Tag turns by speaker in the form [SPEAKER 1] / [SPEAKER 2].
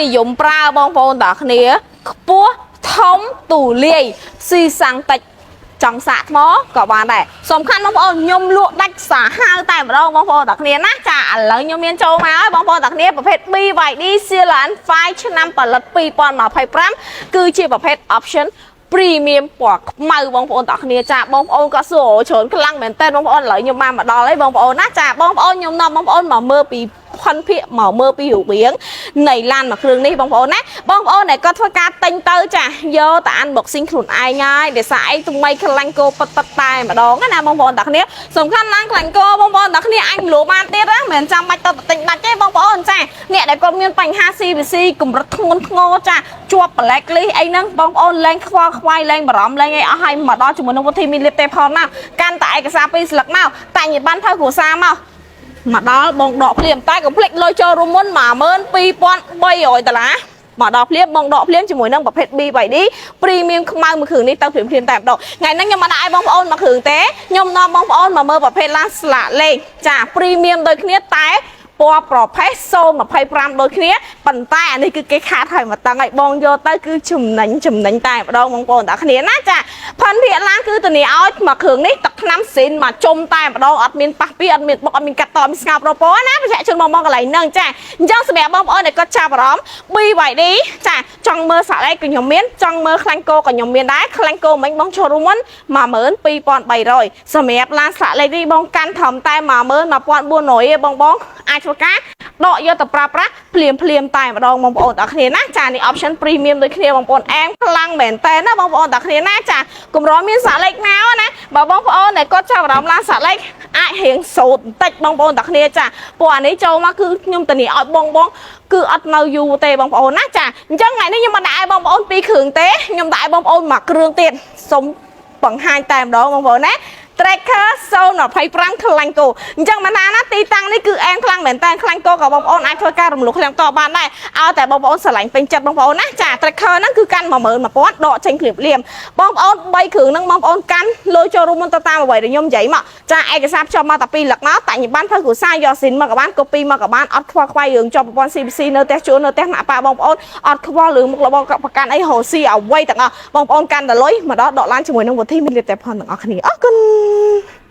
[SPEAKER 1] និយមប្រើបងប្អូនទាំងគ្នាខ្ពស់ធំទូលាយស៊ីសាំងតិចចង់សាកថ្មក៏បានដែរសំខាន់បងប្អូនខ្ញុំលក់ដាច់សាហាវតែម្ដងបងប្អូនទាំងគ្នាណាចាឥឡូវខ្ញុំមានចូលមកហើយបងប្អូនទាំងគ្នាប្រភេទ BYD Sealion 5ឆ្នាំផលិត2025គឺជាប្រភេទ option premium ពណ៌ខ្មៅបងប្អូនទាំងគ្នាចាបងប្អូនក៏សួរច្រើនខ្លាំងមែនតើបងប្អូនឥឡូវខ្ញុំបានមកដល់ហើយបងប្អូនណាចាបងប្អូនខ្ញុំនាំបងប្អូនមកមើលពីផនភាកមកមើលពីរូបរាងនៃឡានមួយគ្រឿងនេះបងប្អូនណាបងប្អូនដែលគាត់ធ្វើការទិញទៅចាយកតែ unboxing ខ្លួនឯងហើយដោយសារអីថ្មីខ្លាញ់គោប៉ិតប៉ិតតែម្ដងណាបងប្អូនទាំងគ្នាសំខាន់ឡានខ្លាញ់គោបងប្អូនទាំងគ្នាអញមលបានទៀតណាមិនមែនចាំបាច់ទៅទិញដាច់ទេបងប្អូនចាអ្នកដែលគាត់មានបញ្ហា CVC កម្រិតធ្ងន់ធ្ងរចាជាប់ blacklist អីហ្នឹងបងប្អូនលែងខ្វល់ខ្វាយលែងបារម្ភលែងអីអស់ហើយមកដល់ជាមួយនឹងវុធីមីលៀបទេផងមកកាន់តែឯកសារពីរស្លឹកមកតែញបានធ្វើគ្រួសារមកមកដល់បងដកភ្លាមតែកុំភ្លេចលុយចូលរួមមុន12300ដុល្លារមកដល់ភ្លាមបងដកភ្លាមជាមួយនឹងប្រភេទ BYD premium ខ្មៅមួយគ្រឿងនេះទៅភ្លាមភ្លាមតែម្ដងថ្ងៃហ្នឹងខ្ញុំមិនដាក់ឲ្យបងប្អូនមួយគ្រឿងទេខ្ញុំនាំបងប្អូនមកមើលប្រភេទឡានស្លាកលេខចា premium ដូចគ្នាតែពណ៌ប្រផេះ025ដូចគ្នាប៉ុន្តែអានេះគឺគេខាតហើយមកតឹងឲ្យបងយកទៅគឺចំណេញចំណេញតែម្ដងបងប្អូនទាំងគ្នាណាចាផនភាកឡានគឺធានាឲ្យមួយគ្រឿងនេះទឹកថ្នាំស៊ីនមកជុំតែម្ដងអត់មានប៉ះពីអត់មានបុកអត់មានកាត់តមានស្ងោប្រពោណាបញ្ជាក់ជូនបងបងកន្លែងហ្នឹងចាអញ្ចឹងសម្រាប់បងប្អូនដែលគាត់ចាប់អារម្មណ៍ BYD ចាចង់មើលសាក់អីក៏ខ្ញុំមានចង់មើលខ្លាញ់គោក៏ខ្ញុំមានដែរខ្លាញ់គោមិញបងចូលរួមមុន12300សម្រាប់ឡានស្លាកលេខនេះបងកាន់ត្រឹមតែ11400ឯងបងបងអាចធ្វើការដកយកទៅប្រើប្រាស់ភ្លាមភ្លាមតែម្ដងបងប្អូនទាំងគ្នាណាចានេះ option premium ដូចគ្នាបងប្អូនអែមខ្លាំងមែនតើណាបងប្អូនទាំងគ្នាណាចាកម្រមានសាក់លេខមកណាបើបងប្អូនដែលគាត់ចាប់អារម្មណ៍ឡានសាក់លេខអាចរៀងសូត្របន្តិចបងប្អូនទាំងគ្នាចាពួកអានេះចូលមកគឺខ្ញុំធានាឲ្យបងបងគឺអត់នៅយូរទេបងប្អូនណាចាអញ្ចឹងថ្ងៃនេះខ្ញុំមិនដាក់ឲ្យបងប្អូនពីរគ្រឿងទេខ្ញុំដាក់ឲ្យបងប្អូនមួយគ្រឿងទៀតសូមបង្ហាញតែម្ដងបងប្អូនណា Tracker 025ខ្លាញ់គោអញ្ចឹងមិនណាណាទីតាំងនេះគឺអែមខ្លាំងមែនតើខ្លាញ់គោក៏បងប្អូនអាចធ្វើការរំលោះឃ្លាំងតបានដែរឲ្យតែបងប្អូនស្រឡាញ់ពេញចិត្តបងប្អូនណាចា Tracker ហ្នឹងគឺកាន់11000ដកចេញភ្លាមភ្លាមបងប្អូន3គ្រឿងហ្នឹងបងប្អូនកាន់លុយចូលរួមមុនទៅតាមអ្វីដែលខ្ញុំនិយាយមកចាឯកសារភ្ជាប់មកតែពីរលឹកមកតាញ់បានធ្វើគ្រួសារយកស៊ីនមកក៏បាន copy មកក៏បានអត់ខ្វល់ខ្វាយរឿងជាប់ប្រព័ន្ធ CBC នៅផ្ទះជួលនៅផ្ទះម៉ាក់ប៉ាបងប្អូនអត់ខ្វល់រឿងមុខរបរប្រកាន់អីរស់ស៊ីអ្វីទាំងអស់បងប្អូនកាន់តែលុយមកដល់ដកឡានជាមួយនឹងវុធីមានលៀបតែផងទាំងអស់គ្នាអរគុណ។